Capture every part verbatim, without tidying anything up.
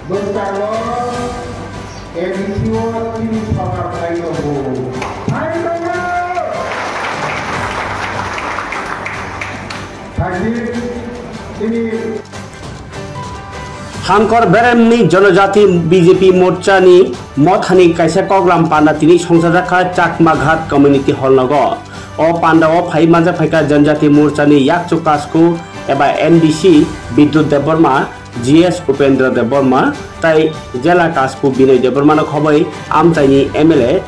Bwskango A D C o chini sorkar phai tongo. Phai tongo. Phai di, chini Hankor Beremni Jonojati B J P Morchani mothani kaisa koklam panda tini songchajakha Chakma Ghat Community Hall nogo. O pandao phai manjak phaikha Janjati Morchani yakchu kasku eba M D C Bidyut Debbarma, G S Upendra Debbarma tai jela kasku Binoy Debbarmano khoboi amchaini M L A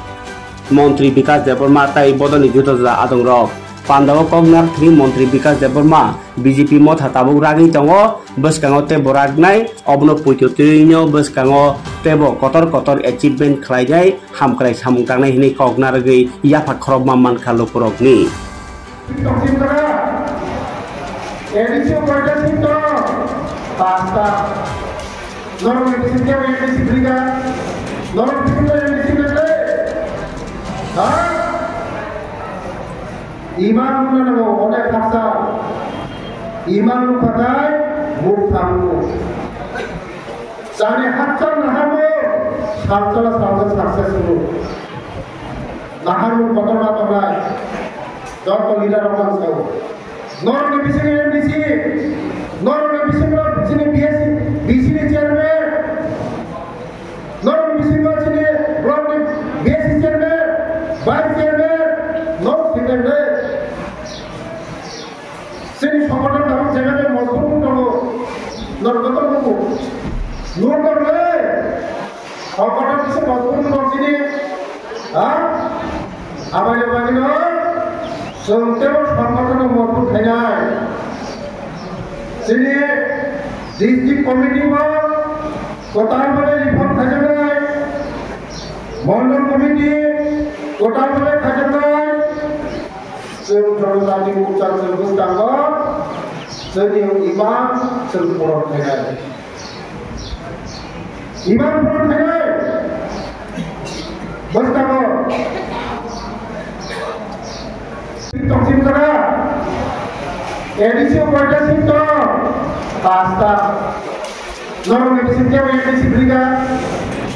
Montri Bikas Debbarma tai bodolni juda juda adongrok. Pandao kok narwkthani Montri Bikas Debbarma B J P motha tabuk ragwi tongo, bwskango tei bo ragnai, obono poito twino bwskango tei bo kotor kotor achievement khlainai, hamkrai samung tangnai hwnwi kok narwgwi yapha khorokma mankha lukurokni. Pasta. Norok ni bising khe M D C bwrwi kha? Norok bising khe M D C bwrwi kha? Ha? Imang wngna nango, onek haksa. Imang wngkha khe muk thango. Chani hakchang naharmung, salsala salsa success wngmung. Naharmung kotorma tongnai. Joto leader rok ang sao. Norokni bisingo M D C, norokni bisingo chini B S C, B C ni chairman, norokni bisingo chini block ni B S C chairman, vice chairman, norok secretary. Chini songothon tabuk jagani mojbut tongo, norok joto nugo. Nugo le. Hokotong kisa mojbut wng chini, ha? Abai le bagwi no, chwng tebo songkotong no mojbut khainai. Chini district committee bo kwtal bai reform khaijaknai, mondol committee kwtal bai khaijaknai. Chwng Jonojati Morcha chwng bwskango, chwngni imang chwng phuron khainai. Imang phuron khainai. Bwskango. Tongsin jaga. A D C o koita seat tong? Pasta. Norok ni bising khe M D C bwrwi kha?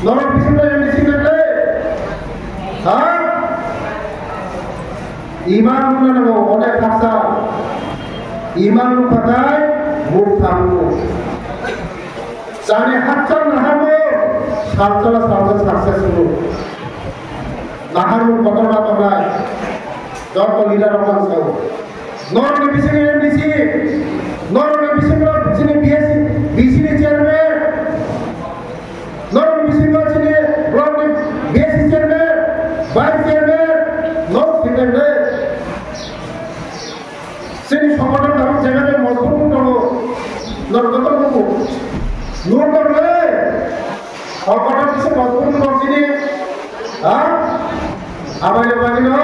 Norok bising khe M D C khe le? Ha? Imang wngna nango, onek haksa. Imang wngkha khe muk thango. Chani hakchang naharmung, salsala salsa success wngmung. Naharmung kotorma tongnai. Joto leader rok ang sao. Norokni bisingo M D C, norokni bisingo chini B S C, B C ni chairman, norokni bisingo chini block ni B S C chairman, vice chairman, norok secretary. Chini songothon tabuk jagani mojbut tongo, norok joto nugo. Nugo le. Hokotong kisa mojbut wng chini, ha? Abai le bagwi no,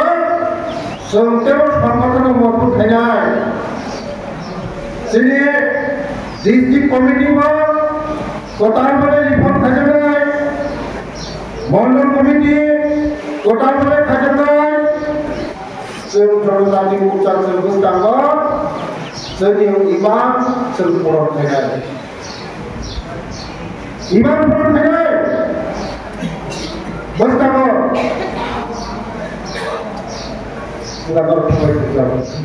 chwng tebo songkotong no mojbut khainai. Chini district committee bo kwtal bai reform khaijaknai, mondol committee kwtal bai khaijaknai. Chwng Jonojati Morcha chwng bwskango, chwngni imang chwng phuron khainai. Imang phuron khainai. Bwskango. Bwskango.